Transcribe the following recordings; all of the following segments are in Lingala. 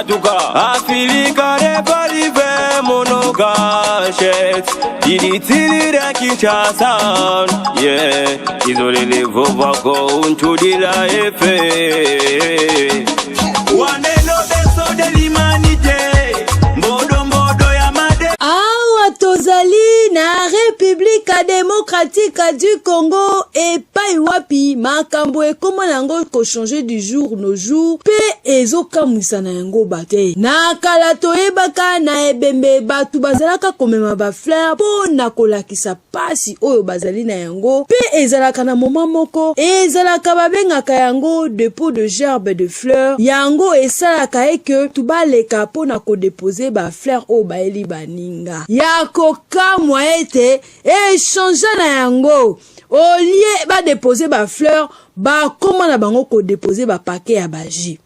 Katuka Afilika reparive monoga shet Dilitilira Kinshasa Yeah Izolele vovako untudila efe Wanelo beso de l'humanité Mbodo mbodo ya made Awa tozali na Republique Democratique du Congo epai wapi makambo ekoma na yango kochanger du jour no jour mpe ezokamwisa na yango bato te. Na kala toyebaka na ebembe bato bazalaka komema bafleur mpo na kolakisa pasi oyo bazali na yango mpe ezalaka na moment moko ezalaka babengaka yango depot de gerbe de fleur yango esalaka eke tu baleka mpo na kodepose bafleur oyo bayeli baninga ya kokamwa ete echange na yango olie badepose bafleur bakoma na bango kodepose bapake ya bajus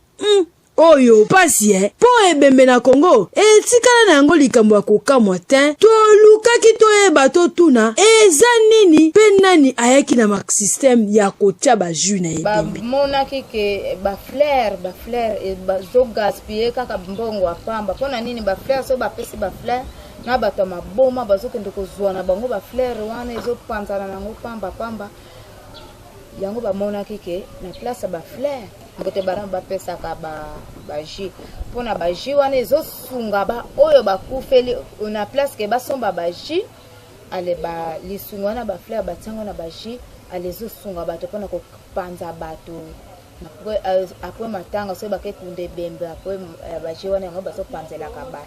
Oyo pasi eh po ebembe na Congo etikala na yango likambo ya kokamwa tein tolukaki toyeba totuna eza nini pe nani ayaki na ma système ya kotia ba jus na ebembe. Bamonaki ke ba fleurs ba fleurs bazo gaspiller kaka mbongo ya pamba pona nini ba fleurs soki bapesi ba fleurs na bato ya maboma bazokende kozwa na bango ba fleurs wana ezopanzana na yango pamba pamba. Yango bamonaki ke na place ya ba fleurs mbote bana bapesaka ba ba jus mpona ba jus wana ezosunga ba oyo bakufeli na place ke basomba ba jus ale ba lisungi wana ba fleurs batiango na ba jus ale ezosunga bato mpona kopanza bato après, euh, après matanga soki bake kunda ebembe après euh, ba jus wana yango bazopanzelaka bato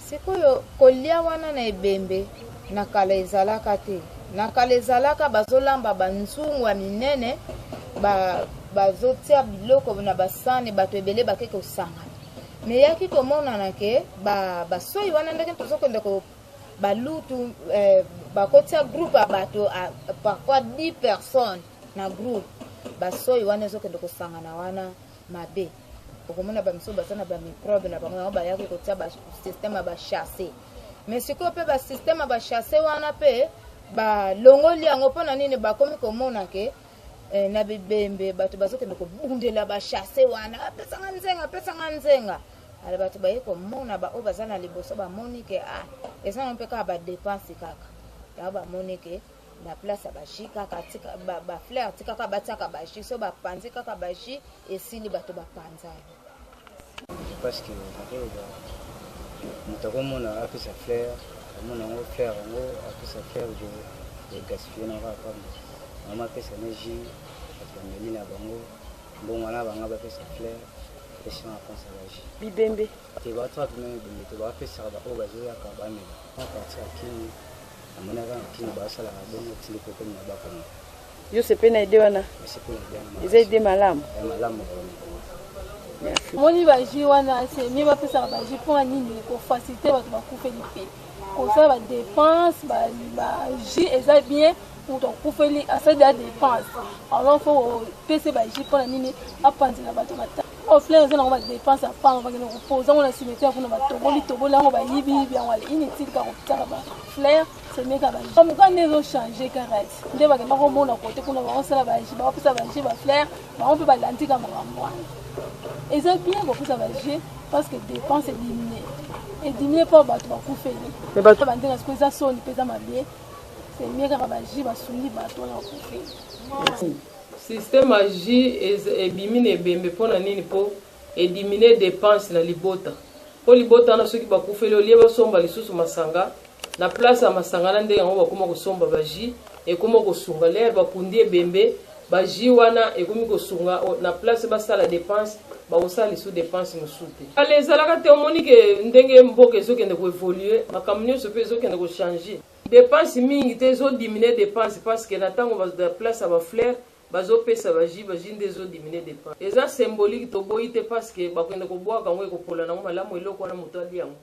Sikoyo kolia wana na ebembe na kala ezalaka te na kala ezalaka bazolamba ba nzungu ya minene ba bazotia biloko na basani bato ebele bake kosangana me eyaki komonana ke ba basoyi wana ndenge tozokende ko balutu eh, bakotia groupe ya bato parfois 10 personnes na groupe basoyi wana ezokende kosangana wana mabe okomona ba misusu baza na ba microbe na bango yango bayaki kotia ba système ya ba chasse mais sikoyo mpe ba système ya ba chasse wana mpe balongoli yango mpo na nini bakomi komona ke eh, na bibembe bato bazokende kobundela bachasse wana apesanga nzenga apesanga nzenga ale bato baye komona baoyo baza na liboso bamoni ke ah eza nango mpe kaka badepense kaka yango bamoni ke na place ya ba jus kaka tika ba, ba fleur tika kaka batiaka ba jus so bapanzi kaka ba jus esili bato bapanzani parce que nakoloba moto akomona apesa fleur amona yango fleur yango apesa fleur de gaspille na kaka pamba mama apesa ne jus bato bameli na bango mbongo wana banga bapesa fleur apesi na pense ya ba jus bibembe te bato bato meme bibembe te bapesaka baoyo bazoyaka bamela na parti ya kini Namonaka na kin basalaka bongo tindi pe komi na bakongo. Yo sepeli na idee wana? Nasepeli na idee wana. Eza idee malamu. Ya malamu. Merci. Moni ba jus wana c'est mieux bapesaka ba jus mpo nini kofacilite bato bakufeli mpe kosala ba dépense ba jus eza bien moto akufeli asali deja dépense alors fo opese ba jus mpo na nini apanzela bato mata oyo fleur eza nango ba dépense ya pamba bakende kopoza yango na cimetière kuna batoboli toboli yango bayibi yibi yango ale inutile kaka kotiaka ba fleur semeka ba moka nde ezochange kaka ti nde bakenda komona kote kuna bakosala ba jus bakopesa ba jus ba fleur bango mpe balandi ka makambo wana eza bien kopesa ba jus parce que dépense ediminue ediminue mpo bato bakufeli bandenge sikoyo eza soni mpe eza mabe c'est mieux kaka ba jus basungi bato wana bakufeli. Système ya jus ebimi na ebembe pona nini po ediminuer depense na libota po libota wana soki bakufeli olie basomba lisusu masanga na place ya masanga na nde yango bakoma kosomba ba jus ekoma kosunga lere bakundi ebembe ba jus wana ekomi kosunga na place basala depense bakosala lisusu depense mosusu te kala ezalaka te omoni ke ndenge mboka ezokende koevolue makambo nyonso mpe ezokende kochange Depense mingi te ezo diminuer depense parce que na tango ba place ya ba fleurs bazo pesa ba jus ba jus nde ezo diminuer depense eza symbolique toboyi te parce que bakende kobwaka yango ekopola nango malamu eloko wana moto alia yango.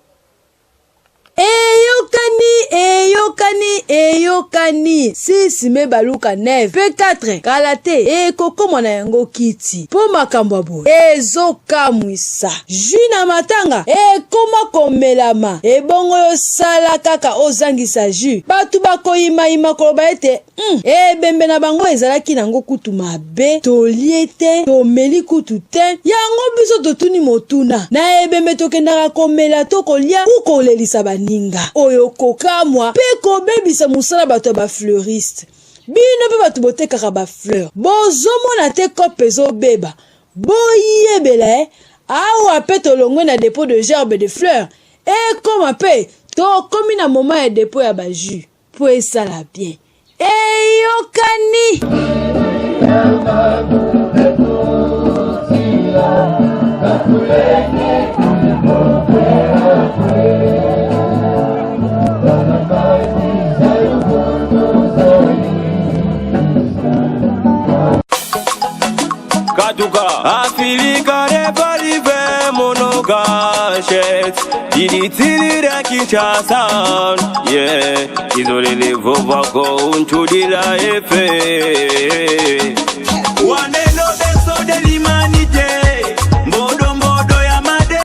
Eyokani. Eyokani, eyokani! 6 me baluka 9 mpe 4 kala te ekokoma na yango kiti mpo makambo ya boye ezokamwisa. Jus na matanga ekoma komelama, ebongo yo sala kaka ozangisa jus, bato bakoyimayima koloba ete Hum, ebembe na bango ezalaki nango kutu mabe, tolie te, tomeli kutu te. Yango biso totuni motuna, na ebembe tokendaka komela to kolia ou kolelisa baninga? Oyo kokamwa pe kobebisa mosala bato ya ba fleuriste. Bino pe bato botekaka ba fleurs, bozomona te coop ezobeba? Boyebela eh! Awa pe tolongwe na depot de gerbe de fleurs, ekoma pe tokomi na moment ya depot ya ba jus. mpo esala bien. Eyokani! Katuka Afilika repalive monoka shet Dilitilira Kinshasa Yeah Izolele vovako untudila efe Wane.